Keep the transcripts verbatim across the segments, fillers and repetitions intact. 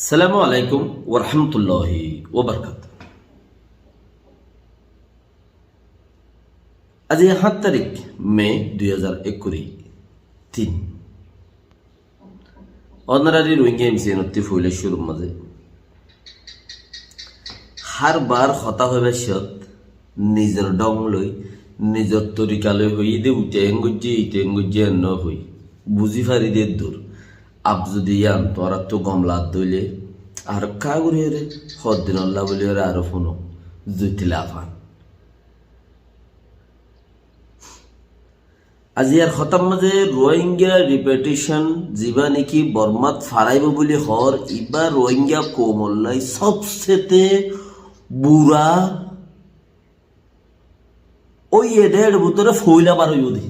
Assalamu alaikum warahmatulláhi wabarakátuhu. Aijja háñt tarík me dui házar ekkuri tin. Ónorari Rohingya M C N ottú foila cúrur mazé hár bar hotá hoibar cót nizor dhóng loi, nizor torika loi hoiyé dé, uite en goijjé, ite en goijjé, en no hoi. Buzí fari dé dur. Ab zodi yián tuáñrattú gom lage dé óile, ar ka gorí ore, hoddin olla buli ore aró fúno, zodi lafan. Aijjar hotár mazé Rohingya repatriation, zibá niki Bormat faraibó buli hoór, ibá Rohingya koumolla sobse te bura. Ói ede ede bútore foila bar óibo de.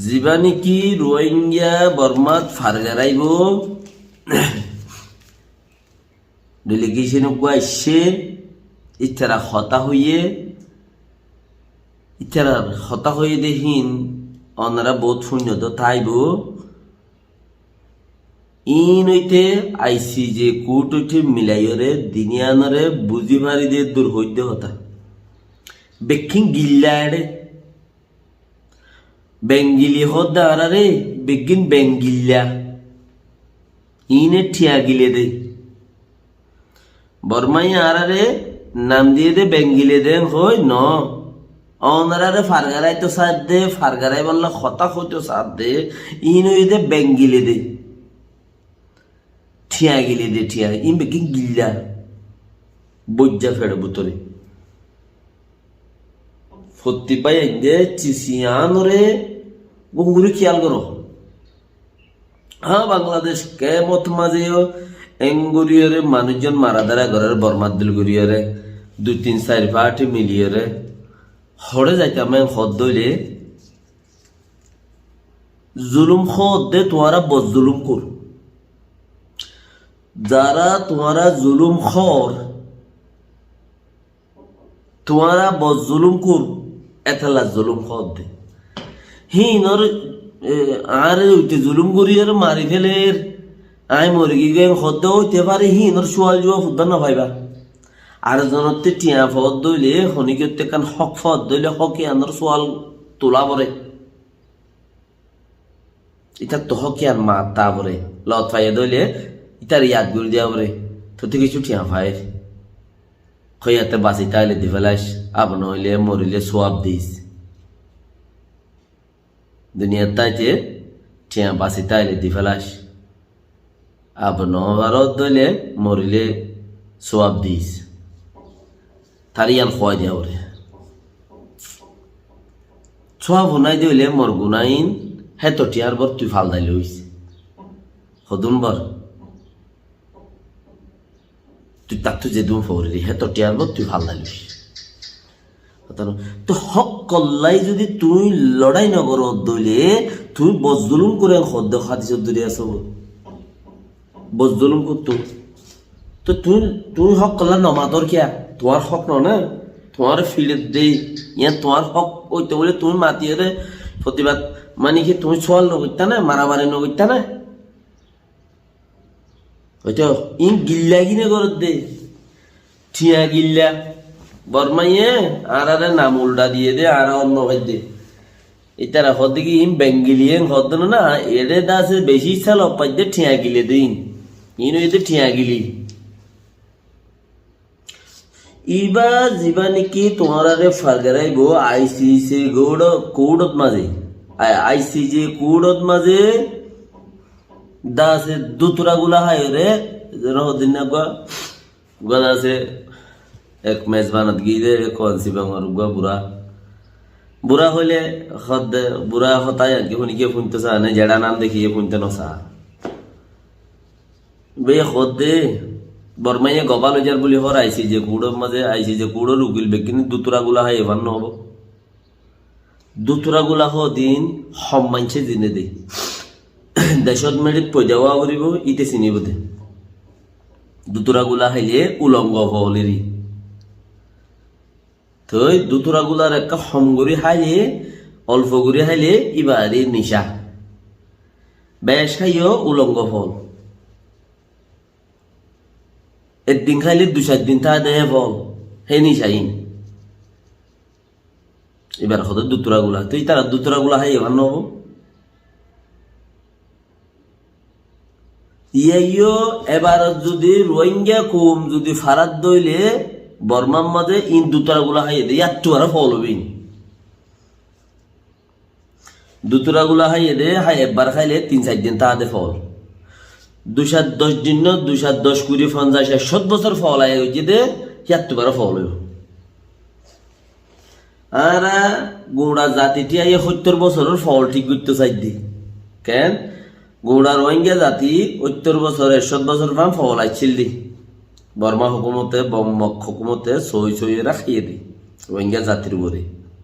Zibá niki Rohingya Bormat fargaraibó, delegation uggúa aiccé, ítara hotá hoiyé, ítarar hotá hoiyé dé hín, ónora bout fúinno dé táibo. Iín óite I C J court óite milaiyóre, duniyanore buzí fari dé dur hoiddé hotá. Bekkín gilla ere. Bengili hoódde añáráre, beggín bengilla. Iíne thiañ gile dé. Bormaye añáráre nam diyé dé bengile dé, hoói no. Ónoráre fargaráito saádde, fargaráibolla hotá hoito saádde, iín óiye dé bengile dé. Thiañ gile dé thiañ, iín beggín gilla. Boijja feçor bútore. Fottí báiyain dé cici añáre gom gorí kiyal goró. Há, Bangladec kemot mazé yó en goríyore manúic zon mara dara gorér, Bormat dil goríyore, dui tin sair party miliyore, hoçé zaitam en hoódde óile, zulum hoódde tuáñra bozzulum kor. Zara tuáñra zulum hoór, tuáñra bozzulum kor, étella zulum hoódde. Híinor, e, añáre uite zulum goríyore mari féler, aññí mori giyí goi hoódde óite fare, híinor sual juwab uddá no faiba. Ar zonotte thiañ foódde óile, honikkotte ekkán hók foódde óile, hók iyanor sual tula fore. Ítarattú hók iyan matta fore, lot faiyé dé óile, ítare yad gorí diya fore, tottú kessú thiañ fair. Hoiyé ette basi táile di félais, ab noóile morile suab dis. Duniyat táite thiañ basi táile di félais. Ab no faródde óile morile suab dis. Tar iyan hoói diya fore. Suab unai de óile mor gunáin héto thiañr bor tui faldai lois. Hodún bor. Tui tattú zedún foórir, héto thiañr bor tui faldai lois. Hotá no? Toi hók olla zodi tui lorai no goródde óile, tui bozzulum gorer hoódde hádisot dóri asó. Bozzulum gottó. Toi tui, tui hók olla no mator kiyá? Tuáñr hók no né? Tuáñre fiçedde, yián tuáñr hók óite bóle tui matiyore fotibad, mani ki tui sual no goittá né, maramari no goittá né? Óito, iín gilla gine gorédde. Thiañ gilla. Bormaye añáráre nam ulda diyé dé, añára onno faidde. Ítara hoódde ki iín bengili en hoódde no na, ere dase beci sálok faidde thiañ gile dé iín. Iín óiye dé thiañ gili. Ibá zibá niki tuáñráre fargaraibo I C C court, courtot mazé. I, I C J courtot mazé dase dutura gula háiyore, zeno hodin na gua, gua dase ek mezbanot giyé de, ek Wansi Bangor gua bura. Bura hoile, hodde, bura hotá yanki fúni ke fúnto sa ne, jeçá nam dekí ke fúnto no sa. Be hodde, Bormaye gobal óizar buli hoór I C J courtor mazé, I C J courtor ukil bekkúne dutura gula hái ebar no óbo. Dutura gula hodin hom maincé zine de. Decót meçit foida ówa foribo, íte sinibo de. Dutura gula háile ulongo foóleri. Toi dutura gular ekka hom gorí háile Olfo gorí háile íba ar nicá. Bec háiyo ulongo fol. Eddin háile dui sair din táke de hé fol, hé nicá ín. Íbar hodé dutura gula. Toi ítara dutura gula háiye fán no óibo? Iyá yó ebar zodi Rohingya koum zodi farat dóile Bormar mazé ín dutura gula háiye de, yáttu aró fol óibo ín. Dutura gula háiye de, hái ebbar háile tin sair din táke de fol. Dui sair doc din no, dui sair doc kuri fonzaic ekcót bosór fol aiyé goijjé de, yáttu aró fol óibo. Añára guñça zati thíyaiyé hóittor bosóror fol thík goittó saidde. Ken? Guñça Rohingya zati hóittor bosór, ekcót bosór fán fol aiccíl de. Borma hókumote, Borma hókumote sói sói ore háiye de. Rohingya zatir uore.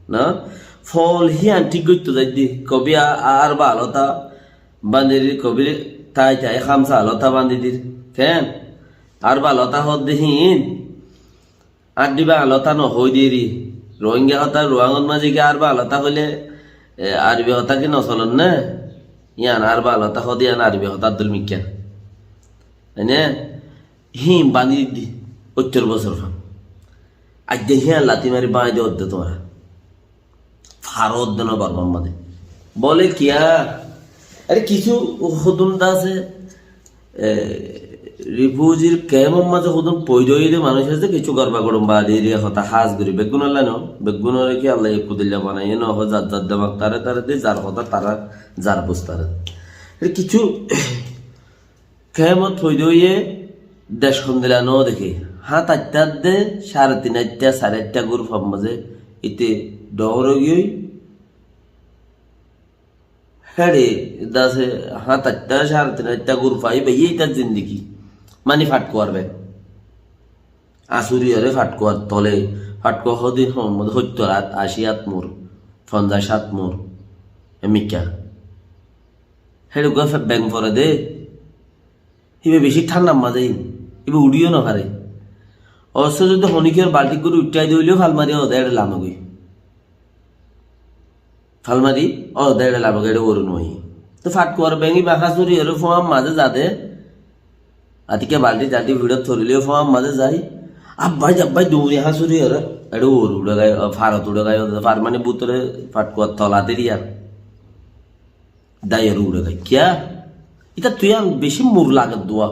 Na? Fol híyan thík goittó saidde. Kobi a-, ar balota bandi dir, kobi tai tai hámsa alota bandi dir. Ken? Ar balota hoó de hín. Ar diba alota no hoói deri. Rohingya hotá Ruáñgot mazé ki ar ba alota hoilé, e, Arbi hotá ki no solon né? Yián ar ba alota hoó de yián Arbi hotá dul mikká. Ene, hín bandi di, óttor bosór fán. Aijja híyan lati mari bandi de odde tuáñra. Faro de no Bormar mazé. Bole kiya? Are kissú hodún de asé, e, rifujir kemor mazé hodún foida óiye de manúic asé, kissú gorba gorom bade eriya hotá hás gorí. Beggúnor lá no, beggúnore ki Allah ekku dilla banaiye no, ho zar zar demak tare tare de, zar hotá tara, zar bus tara. Are kissú kemot foida óiye dec hondilla no deké. Háñt aitta de, sáre tin aitta, sair aitta gurufar mazé ite dhoóñr ói giyói. Héçe dase háñt aitta, sáre tin aitta gurufa, íba itar zindigi. Mani Fatkuwar beng. Asuri ore Fatkuwar tole, Fatkuwa hodin hon, mode hóittor at, aci at mur, fonzaic at mur, emikka. Héçe gua fe-, beng fore de. Íba beci thánda mazé, íba uçíyo no fare. Osso zodi honikiyar balti gorí uthái de óileyo fal mari ode éçe lamogói. Fal mari ode éçe lamogói, éçe uore no. Toi Fatkuwar beng íba háñsuri ore fúañr mazé zade, atikka balti talti fiçot forilé fúañr mazé zai, abbai abbai duri háñsuri ore, éçe uore uçe gai, farot uçe gai, ode far mani bútore Fatkuwar tola deriya. Dai ore uçe gai. Kiya? Ita tui an beci mur lage dua.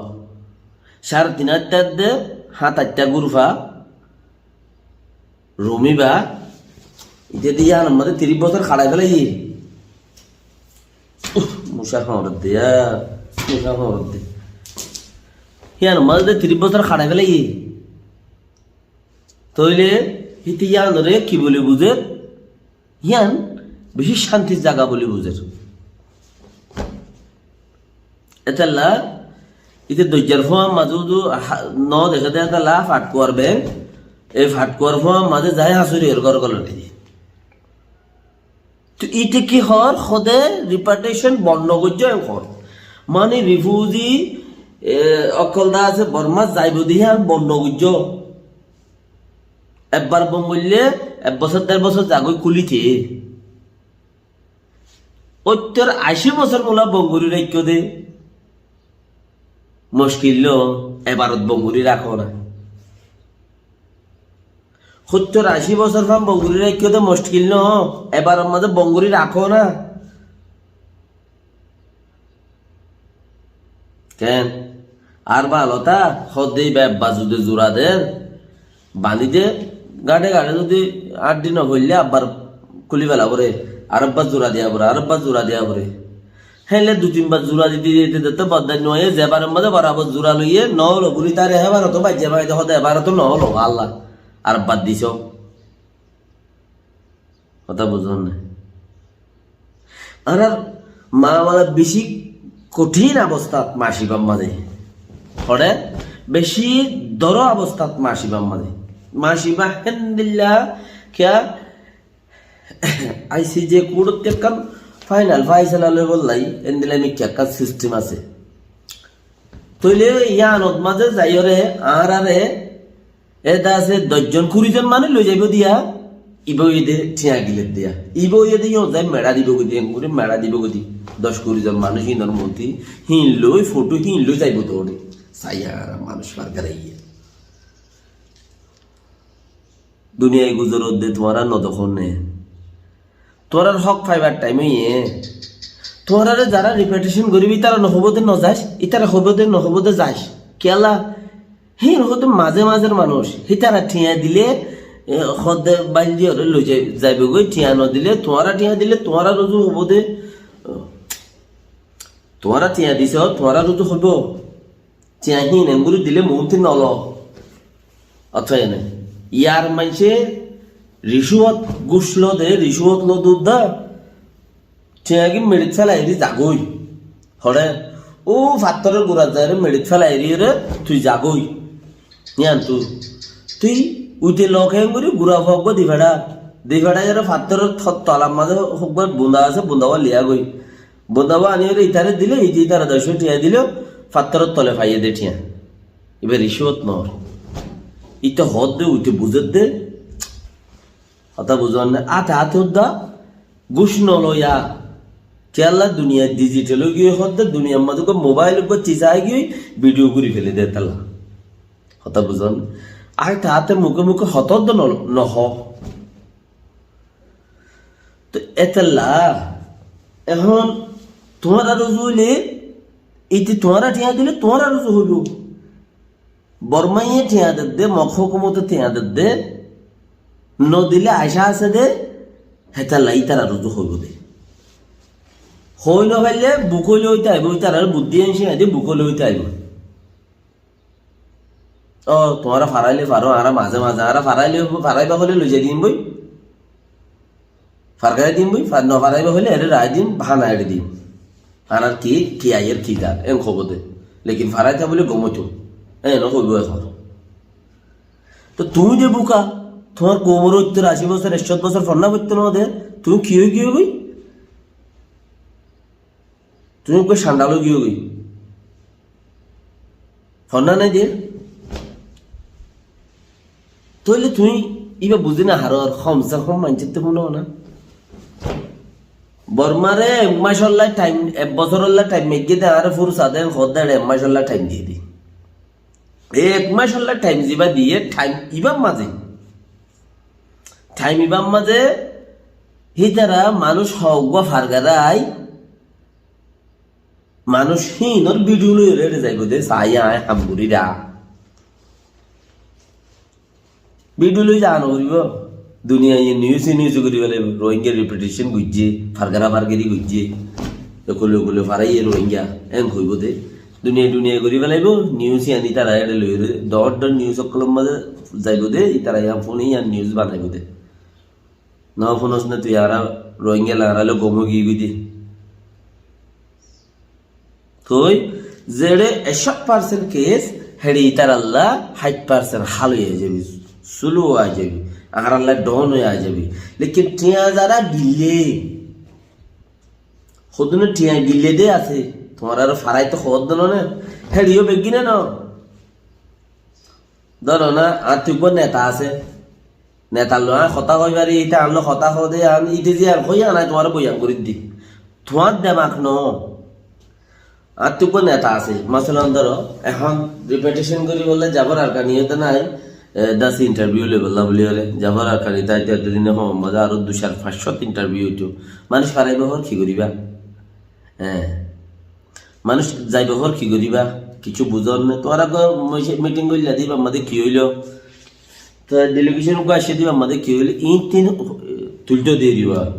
Sáre tin aitta de, háñt aitta gurufa, Rumi ba, ite de yián mazé tiríc bosór haçai félaiye. Uf, musa hoñr de, ya, musa hoñr de. Yián mazé de tiríc bosór haçai félaiye. Tóile híte yián ore ki buli buzer? Yián beci cántir zaga buli buzer. Etalla, ite doijjar fúañr mazé udu ha-, no deké de etalla Fatkuwar beng, e Fatkuwar fúañr mazé zai háñsuri ore gór golor edi. Toi ite ki hor, hode repatriation bondo goijjó en hor. Mani rifuji, e, okkol de asé Bormat zaibo de yián bondo goijjó. Ebbar bon goille, ek bosór der bosór zagói kulite. Óttor aci bosór mula bon gorí raikkó de. Muckil no, ebarot bon gorí rakó na. Óttor aci bosór fán bon gorí raikkó de muckil no, ebarot mazé bon gorí rakó na. Ken? Ar ba alota, hode íba ebbar zudi zura der, bandi de, gaçe gaçe zudi añçi no foille abbar kuli fela fore, ar ebbar zura diya fore, ar ebbar zura diya fore. Héle dui tin bar zura dite dite dite boddai no óiye, zebar mazé borabor zura loiye, no ólo buli tare hébar to baijje baide hode ebar to no ólo, Allah, ar ebbar diso. Hotá buzón né? Añárar mamala beci kothín obostát macibar mazé. Hore beci doro obostát macibar mazé. Maciba héndilla kiya I C J court ot ekkán final faisala loibolla héndilla mikká ekkán system asé. Tóile yiánot mazé zaiyóre añárare ede asé doc zon kuri zon manúic loi zaibo diya, Ibá óiye de thiañ gilet diya. Ibá óiye de yó zai meça dibo goi de, engori meça dibo goi de. Doc kuri zon manúic hínor monti, hín loi foto, hín loi zaibo de óre. Saiya ara manúic fargaraiye. Duniyai guzorot de tuáñra no dekón né. Tuáñrar hók faibar thaim óiye. Tuáñrare zara ripetecon goribo, ítara no hoibo de no zais, ítara hoibo de no hoibo de zais. Kiyólla? Hín hoóde mazé mazé manúic, hítara thiañ dile, e, hoóde bail diyóre loi zai-, zaibo goi, thiañ no dile, tuáñra thiañ dile, tuáñrar uzu hoibo de, tuáñra thiañ diso, tuáñrar uzu hoibo. Thiañ hín engori dile muúnti no lo. Ótoi ene. Yar maincé ricúot, gúc lo de, ricúot lo dudda. Thiañ gín meçit félai eri zagói. Hoçé, ó fattór gurat zaiyóre meçit félai eri ere tui zagói. Yíantu. Tui uite lo keéngori gura fua uggúa di feçá. Di feçá ere fattór to-, tolar mazé uggúa bunda asé, bunda uggúa liyagói. Bunda uggúa aniyóre ítare dile, ite ítare doc thiañ dile, fattór tole faiyé de thiañ. Ibá ricúot noó. Ite hoódde, uite buzédde. Hotá buzón né? Áte áte udda gúc no loiya. Kiyólla duniyai dijital ói giyói hoódde, duniyar mazé uggúa mobail uggúa cis ai giyói, vidiyo gori fele de étalla. Hotá buzón né? Áte áte muke muke hotá udda no, no hoó. Toi étalla ehón tuáñrar uzu óile, ite tuáñra thiañ dile tuáñrar uzu hoibo. Bormaye thiañ dedde, Mog hókumote thiañ dedde, no dile acá asé de, hétalla ítarar uzu hoibo de. Hoi no faille buk óile óite aibo, ítarar buddí añci añci buk óile óite aibo. Ó, tuáñra faraile faro, añára mazé mazé, añára faraile, faraiba hoile loi zai dim boi. Fargai dim boi, far-, no faraiba hoile ere rai dim, bahana ere dim. Añárar ki, ki ayer ki dar, en hoibo de. Lekin faraita bole gom óito. En no hoibo ehón. To tuñí de buka, tuáñr koumor óittor aci bosór, ekcót bosór fonná foitto no de, tuñí ki ói giyói goi? Tuñí uggúa candal ói giyói goi. Fonná nai de. Tóile tuñí ibá buzí no farór, hom se hom maincótte fúno na. Bormare ek macolla thaim, ek bosórolla thaim maigge de, añáre fursa de, hoódde ek macolla thaim diyé de. Ek macolla thaim zibá diyé, thaim ibár mazé. Thaim ibár mazé, hítara manúic hoggúa fargarai, manúic hínor vidiyo loi ere ere zaibo de, sai aññí ham gorí da. Vidiyo loi zaa no foribo. Duniyaiye news news gorí felaibo. Rohingya repatriation goijje, fargara fargari goijje. Ekule ekule faraiye Rohingya, en hoibo de. Duniyai duniyai gorí felaibo, news iyan ítara ere loi ere, dor dor news okkolor mazé zaibo de, ítara iyan funi iyan news banaibo de. No funos ne tui, añára Rohingya loi añára loi gom ói giyói de. Toi, zeçe ekcó percent case, héçe ítaralla háit percent hál ói zaibi, slow ói zaibi, añáralla down ói zaibi. Lekin thiañ zara gille, hodún thiañ gille de asé, tuáñrare farai to hoódde no ne, héçe yó beggíne no. Dóro na, añáttu uggúa neta asé. Netar loi aññí hotá hoi fari, íte añár loi hotá hoó de, aññí íte ziyán hoiyé, aññí tuáñre boyan gorí di. Tuáñr demak no. Añáttu uggúa neta asé. Masalan dóro, ehón repatriation goríbolla Jafar Arakan iyót nái, e, dase interview loibolla buli ore. Jafar Arakan ite aite aite dine hom mazé aró dui sair fañs cót interview óito. Manúic faraiba hoór ki goríba? Hé. Manúic zaiba hoór ki goríba? Kissú buzón né. Tuáñra uggúa moice-, meeting goilla de, ibár mazé ki óilo? Toi delegation uggúa aiccé de, ibár mazé ki óilo? Iín tin, e, tuilto de riba.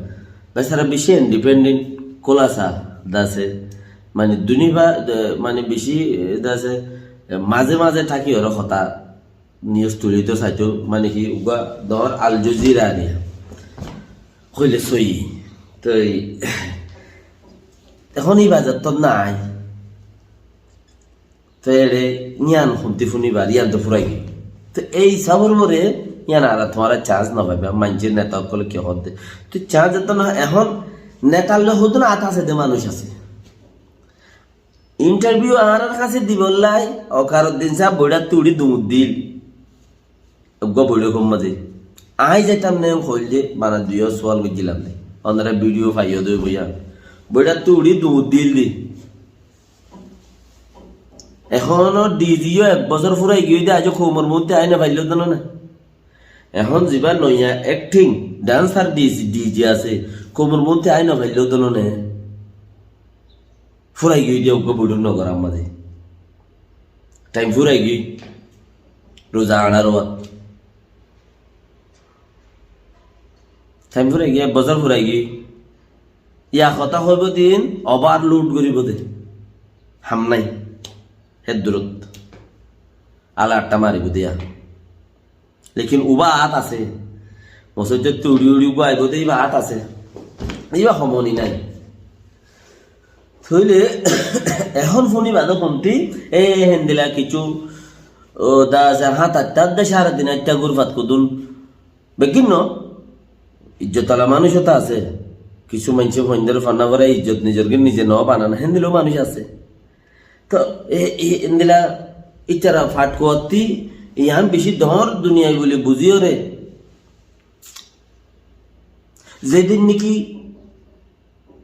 Besára beci independent, kúlasa dase. Mane duniya, e, mane beci, e, dase, e, mazé mazé táki ore hotá news tulito saito, mane ki uggúa dóñr Al Jazeera ane. Hoile sóiyi. Toi ehón ibá zattót nái. Toi ere yián honti funibar, yián to furai giyói. Toi ei hísabor uore yián añára tuáñra chance no faiba, maincé neta ókkole ki hoódde. Toi chance zettót no, ehón netar loi hodún át asé de manúic asé. Interview añárar hañsé dibolla, Okar Uddin sáb boiçáttu uçí duñr diíl. Eggúa boiçókor mazé. Aññí zaitam né hoil de, bana duiyó sual goijjílam de. Onora bidiyo faiyó de boiya. Boiyattú uçí duñr dil de. Ehón o D G yó ek bosór furai giyói de, aijjó koumor muúntu aái no failló de no né. Ehón zibá noiya acting, dancer D G, D G asé, koumor muúntu aái no failló de no né. Furai giyói de uggwá buçúr nogor ammá de. Thaim furai giyói. Ruza añçáro wát. Thaim furai giyói, ek bosór furai giyói. Yá hotá hoibó din, overload goríbo de. Ham nái. Hé durot. Ala atta maribó de yá. Lekin uba at asé. Mosóidottú uçí uçí uggwá aibó de, iba at asé. Iba homoni nái. Tóile ehón fúniba de hontí, e héndilla kissú, o, da asé, hát atta de sára din atta gúrfat kudún. Beggín no, ijjot ala manúic óta asé. Kissú maincé fuaindóre fanná forái ijjot nizor gín nize no banan, héndilla manúic asé. Toh, e, e, endilla ítara fat kuwattí, yián bicí doñr duniyai buli buzíyore. Zedin niki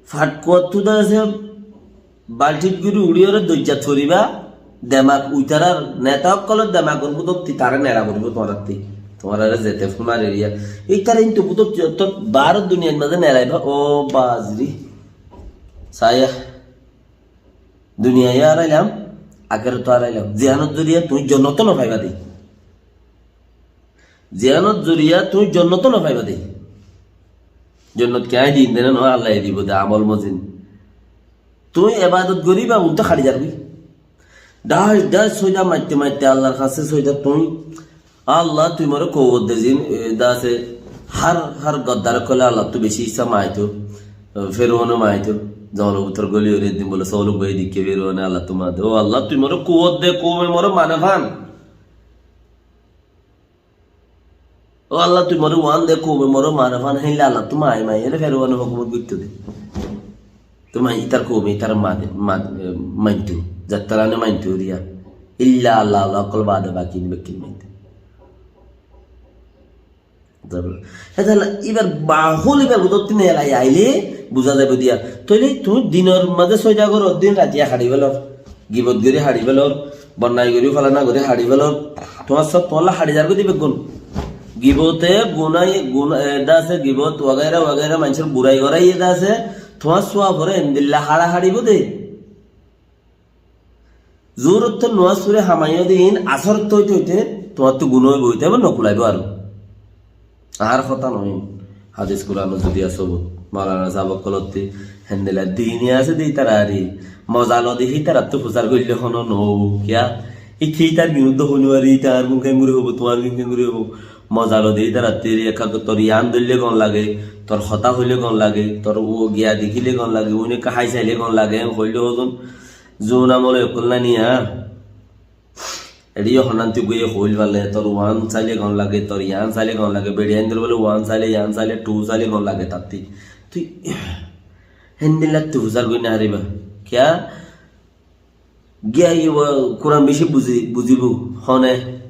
fat kuwattú de asé, baltit gori uçíyore doijjat foribá, demak uitarar neta ókkolor demakor bútottí taré nera foribó tuáñrattí. Tuáñrare zete fúnar eriya. Ítara intu bútottí ottót baáror duniyair mazé neraibá, ó bazri. Saya. Duniyai yó arailam, akérottó arailam. Ziyánor zoriya tuñí jonnot no faiba de. Ziyánor zoriya tuñí jonnot no faiba de. Jonnot ki aññí dim de né no, Allaye dibo de, amol mozin. Tuñí ebadot goríba, untú haçi zargói. Dhác dhác sóida maitte maitte Allar hañsé sóida tuñí Allah, tui more kuwot de zin, e, de asé, hár, hár goddar ókkole Allattú beci issá maito, e, Feruone maito, zongolor bútore goli ore eddin bole sóoluk bái dikké Feruone Allattú maite, "Ó Allah, tui more kuwot de, koume more mane fán. Ó Allah, tui more uán de, koume more mane fán," héilla Allattú mai mai ere Feruone hókumot goitto de. Tuáñr itar koume itar made, mad-, e, mainto, zattarane mainto diya. Illa Allah, Allah ókkol bade baki bekkín mainto. Hétolla ibar mahul ibar bútottí nelai aile buza zaibo diya. Tóile tuñí dinor mazé sóida goró, din ratiya haçi felor. Gibot gorí haçi felor, bonnai gorí falana gorí haçi felor. Tuáñr sób tuáñlla haçi zargói de beggún. Gibote gunai, guna, e, de asé, gibot wagaira wagaira maincór burai goráiye de asé, tuáñr suwab ore endilla haça haçibo de. Zuhur ottu nomaz fori hamaiyó de in asor ottu óite óite tuáñttu guná óibo, óite abar no kulaibo aró. Añár hotá noó in. Hadis Kuranot zodi asé sobut, Maulana sáb ókkolottú héndilla dini asé de ítara ari. Moza lodi hítarattú fusar goille hono no óibo. Kiyá? Íte ítar ginut de hoi no fare, íte añár gún kengori óibo, tuáñr gún kengori óibo. Moza lodi hítarattú eri ekka tor yián dóille gom lage, tor hotá hoile gom lage, tor u giya dekíle gom lage, uine ekka hái saile gom lage, en hoile hozun. Zun amole ekkol nani, ha? Eçé yó honanti guye hoil fale, tor uán saile gom lage, tor yián saile gom lage, beçi aindor bole uán saile, yián saile, thu saile gom lage tatti. Tui hendilla thu fusar goi no fariba. Kiyá? Giya iba Kuran beci buzi-, buzibo, hone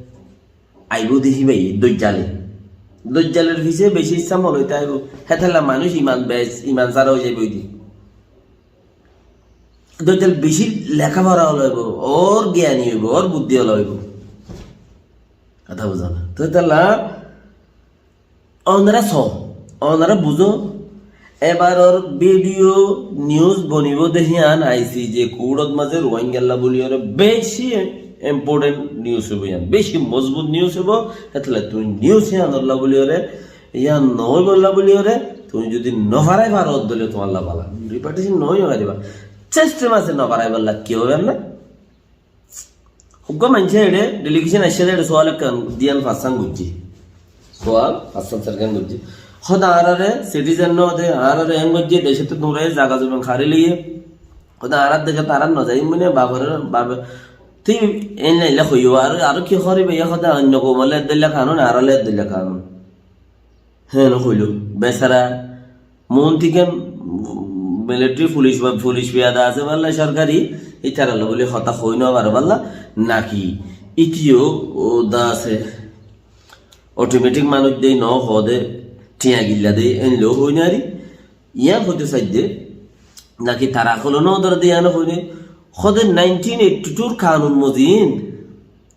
aibo de híba, Dojjale. Dojjalor fise beci issá moloi aibo. Hétolla manúic iman bes, iman sára ói zaibo de. Dojjal beci leká fora ola óibo, or giyani óibo, or buddí ola óibo. Hotá buzó na? Toi hétolla onora só, onora buzó, ebaror bidiyo nius bonibo de híyan I C J kuthot mazé Ruáingalla buliyóre beci important nius óibo híyan, beci mozbut nius óibo, hétolla tuñí nius híyanolla buliyóre, híyan no óibolla buliyóre, tuñí zodi no farai faro dóile tuáñlla bala. Ripatishin no ói fariba. Cesta mazé no farai bolla ki óibo na? Uggwá maincé eçé delegécon aiccé de eçé sual ekkán diyan fassán goijjé. Sual fassán sergán goijjé. Hoó de añáráre citizen no de, añáráre en goijjé, decóttu dure zaga zomin hári loiyé. Hoó de añárar decót añára no zaiyum mane, bafor, babe, tui en lailla hoiyó, ar, ar ki horibe, hoó de oinno koumolla eddoilla kanun, añárálla eddoilla kanun. Hé, no hoilo. Besara, montiken, military pulic ba, pulic piyada asé balla sorkari, itaralla buli hotá hoi no fare balla, naki itiyo o da asé. Otometik manúic de no hoóde, thiañ gilla de, en lou hoói no fari. Yián hoitó saidde, naki tará holo no dóre de yián hoói no. Hoóde nineteen eighty two r kanun mozin,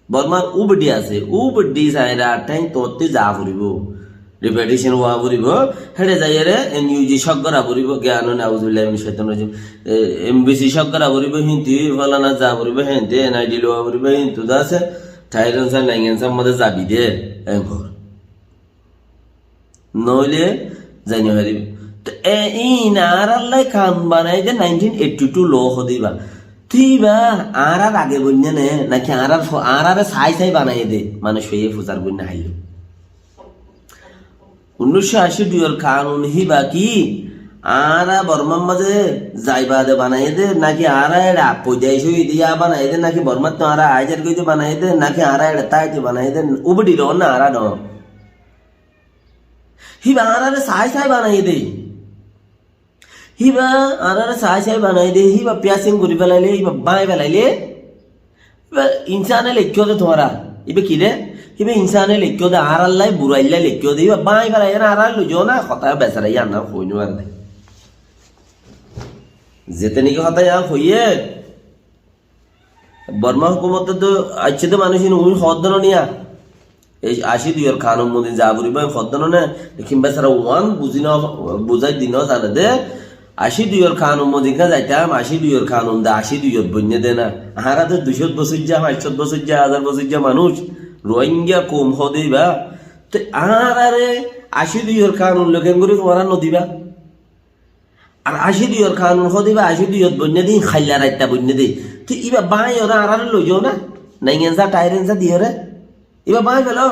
Bormar ubedi asé, ubedi saira thain tottí za foribó. Repatriation ówa foribó, héçe zaiyóre N U G cók gora foribó, giyan nauzubillah min shaitan rajim. E, M B C cók gora foribó, hintu falana za foribó, hente N I D lowa foribó, hintu za asé, Thailand sa, Nangan sa mazé zabi de, en hor. Noóile zai no faribi. Te e, iín añárallai kanun banai de nineteen eighty two law hoó de íba. Te íba añárar age boinné né, naki añárar fo-, añárare sai sai banai de, manúic hoiyé fusar boinné haillo. Unnícco ací duiyor kanun híba ki, añára Bormar mazé zai bade banai de, naki añára eçe appoidaic ói de yá banai de, naki Bormattú añára aizar goi de banai de, naki añára eçe táite banai de, ubedi dór na añára dór. Híba añárare sai sai banai de. Híba añárare sai sai banai de, híba piyasing gori felaile, híba báñgi felaile, híba insane leikkó de tuáñra. Híba ki de? Híba insane leikkó de, añárallai buraillai leikkó de, híba báñgi felaile na, añára loizo na, hotá besara yián na hoói no fare de. Zete niki hotá yián hoiyé, Borma hókumote to aiccé de manúic ín uin hoódde no niya. Ei ací duiyor kanun mozin za foribó hoódde no ne. Lekin besara uán buzí no, buzái di no zane de. Ací duiyor kanun mozin ká zaitam, ací duiyor kanun de, ací duiyot boinné de na. Añára de dui cót bosóijja, fañs cót bosóijja, házar bosóijja manúic. Rohingya koum hoó de íba. Te añárare ací duiyor kanun loi kengori tuáñra no diba? Ar ací duiyor kanun hoó de íba, ací duiyot boinné de, hailla raitta boinné de. Te íba báñgi yóre añárare loizo na, naingan sa, thairen sa diyóre. Íba báñgi felo.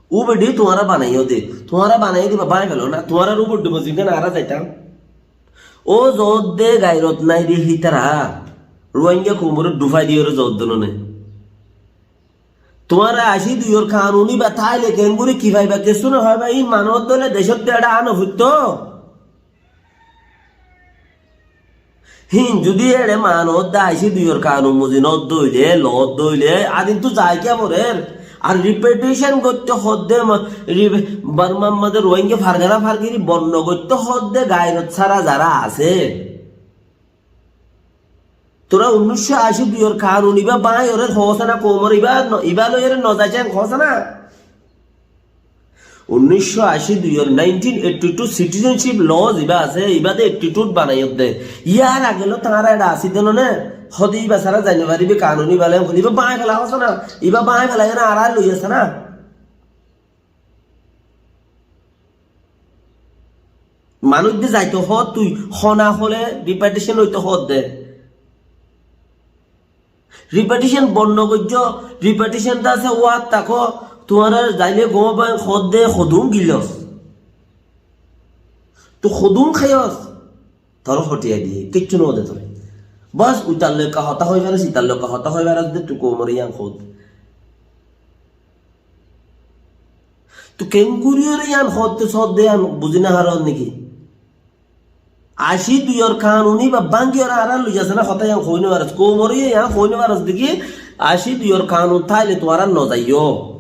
Ubedi tuáñra banaiyó de, tuáñra banaiyó de íba báñgi felo na, tuáñrar ubedi mozin ká añára zaitam. Ó zodde gairot nai de hítara, Rohingya koumore dufai diyóre zodde no ne. Tuáñra ací duiyor kanun íba táile kengori ki faiba, kessú no faiba, ín manot dóile decót de eçe ano fuitto. Hín zudi eçe manot de ací duiyor kanun mozin odde óile, lo odde óile, adin tu zai kiya forer. Ar repatriation goitto hoódde ma-, ri-, Bormar mazé Rohingya fargana fargiri bonno goitto hoódde gairot sára zara asé. Tora unnícco ací duiyor kanun ibá báñgi óre hoósana, koumor ibá no-, ibá loi óre no zaicen hoósana. Unnícco ací duiyor, nineteen eighty two citizenship law zibá asé, ibá de eighty two banaiyódde. Yar age ló tañára eçe asíde no né? Hóde ibá sára zai no faribí, kanun ibá loi, ibá báñgi fela hoósana, ibá báñgi fela óre añára loi asé na. Manúic de zaito hoór tui, hona hole repatriation óito hoór de. Repatriation bonno goijjó, repatriation de asé, uwát táko, tuáñra zaile gom óibo hoór de, hodún gillos. Tui hodún háiyos. Toré hothiyai diye, kiccú no de toré. Bas, uitar loi ekka hotá hoi faros, itar loi ekka hotá hoi faros de, tui koumore yián hoór de. Tui kengori óre yián hoór de, sódde yián buzí no faros niki? Ací duiyor kanun ibá báñgi óre añára loi asé na, hotá yián hoi no faros. Koumore yián hoi no faros de ki, ací duiyor kanun táile tuáñra no zaiyó.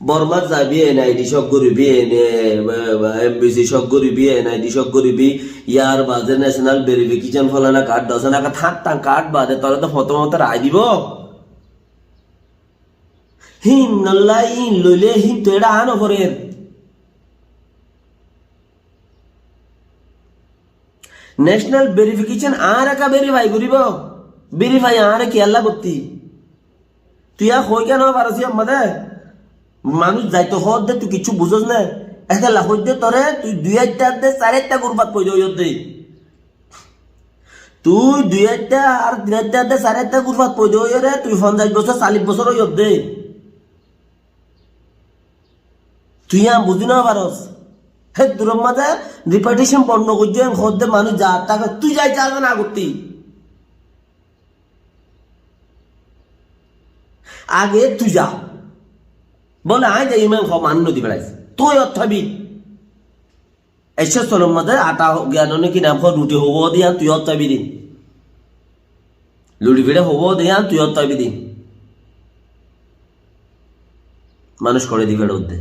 Bormat zabi, N I D cók goribi, ene, e, e, M B C cók goribi, N I D cók goribi, yar bade national verification folana card, dosana card, háñttan card bade tore to fotomoto rai dibo. Hín nolla, hín loile hín to eçe ano forer. National verification añáre ká verify goribo? Verify añáre kiyólla gottí? Tui yá hoi kiyá no faros yá mazé? Manúic zaito hoór de tui kiccú buzós né? Ekella hoór de toré tui dui aitta de sair aitta gurfat foida óiyos de. Tui dui aitta ar tin aitta de sair aitta gurfat foida óiyore tui fonzaic bosór, sallic bosór óiyos de. Tui yián buzí no faros. Hé duror mazé repatriation bonno goijjó en hoór de manúic zar táke, tui zai zar na gottí. Age tui za. Bole añí zaiyum en hoó, manúic no di beçais. Tui ot táibi. Ecce solor mazé ata ho-, giyan ne ki nam hoó, ruti hobo de yián tui ot táibi de. Luri fire hobo de yián tui ot táibi de. Manúic hoçé di feçódde.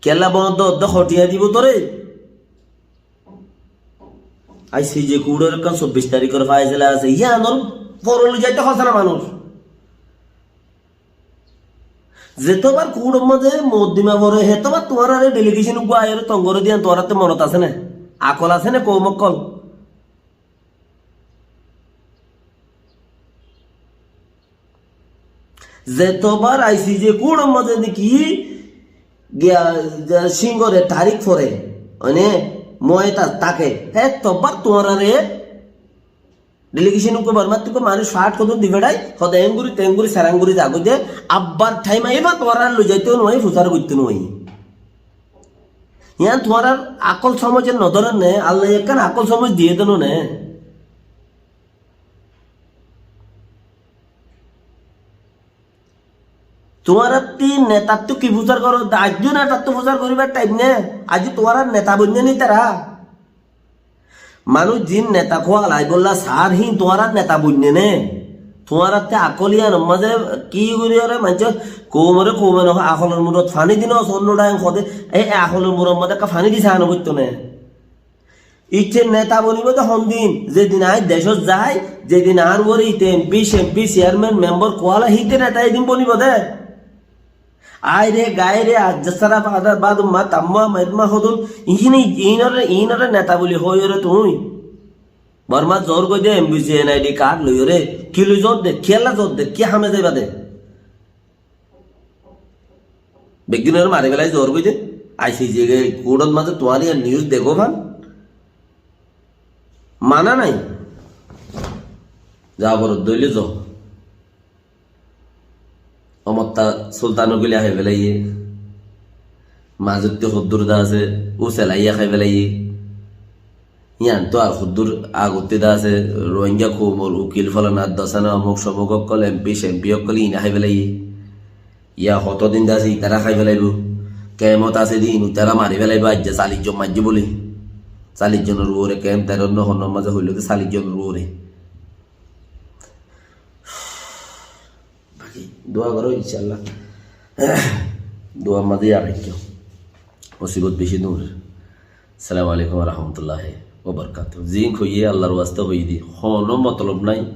Kiyólla bondó odde hoçiya dibo toré? Aijja ze kuçor ekkán sobbic tarikor faisala asé, yíanor fore loi zaito hoó na manúic. Zetobar kuçor mazé mokoddima fore, hetobar tuáñrare delegation uggúa aiyóre tong goré diyan tuáñrattú monot asé né? Akol asé né koum okkol? Zetobar aijja ze kuçor mazé niki giya, giya singore tarik fore, mane, moeta táke, hetobar tuáñrare delegation uggúa Bormattú uggúa manúic fáth hodún di feçái, hode enguri tenguri seranguri zagói de, abbar thaim aibá tuáñrare loi zaito nuwai, fusar goitto nuwai. Yían tuáñrar akol somozé nodóre né, Allaye ekkán akol somoz diyé de no né. Tuáñrattú netattú ki fusar goró? Aijjó netattú fusar goríbar thaim né? Aijjó tuáñrar neta boinné né tará? Manúic zin neta kuwalai bolla saár híin tuáñrar neta boinné né? Tuáñrattú akol yíanor mazé ki gorí ore maincé koumore koume no akolor murot faní di no sónno dhain hode, e, e akolor murot mazé ekka faní di saá no foitto né? Ite neta bonibo de hondin, zedin añí decót zai, zedin añár uore ite M P, C M P, chairman, member kuwala hite neta edin bonibo de. Aire gaire ajja sara fadar bad umma tamma maidma hodun, iíne, iínore, iínore neta buli hoiyore tuñí. Bormat zor goi de M B C N I D card loiyore, ki loi zor de, kiyólla zor de, ki hame zaiba de? Beggúnore mari felai zor goi de. Aijja ze kuçot mazé tuáñra news degó fán. Mana nai. Za boro dóile zo. Omotta Sultano guli hái felaiye. Mazutti hoddúr de asé, Uselaiye hái felaiye. Yían to ar hoddúr agottí de asé, Rohingya koumor ukil folana, dosana, omuk somuk okkol, M P, C M P okkol iíne hái felaiye. Yá hotodin de asé, itará hái felaibo. Kemot asé din, itará mari felaibo, aijja callic zon maijjé buli. Callic zonor uore kem, teró no honnor mazé hoiló de callic zonor uore. Baki dua goró, incállah. Duar mazé yad raikkó. Musibot beci dur. Assalamu alaikum wa rahmatullahi wa barakatuhu. Zin hoiyé Allar wasta hoiyé de. Hono motolob nai.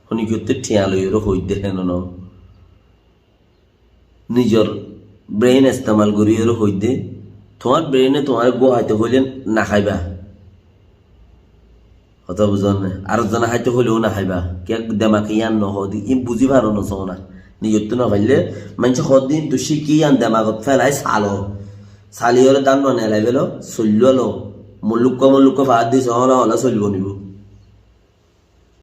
Honikiyottú thiañ loiyóre hoiyé de héno no. Nizor brain estemal goríyore hoidde, tuáñr brain e tuáñre gúa háito hoile naháiba. Hotá buzón né? Ar zone háito hoileó naháiba. Kiyá demak yían nohóde, ín buzí faro nosóna. Nizottú nofaille, maincé hoódde íntu cíki yían demagot félai salo. Saliyóre dán banai elai felo, soilló lo. Mullukka mullukka faáddi soóna ola soilbo nibo.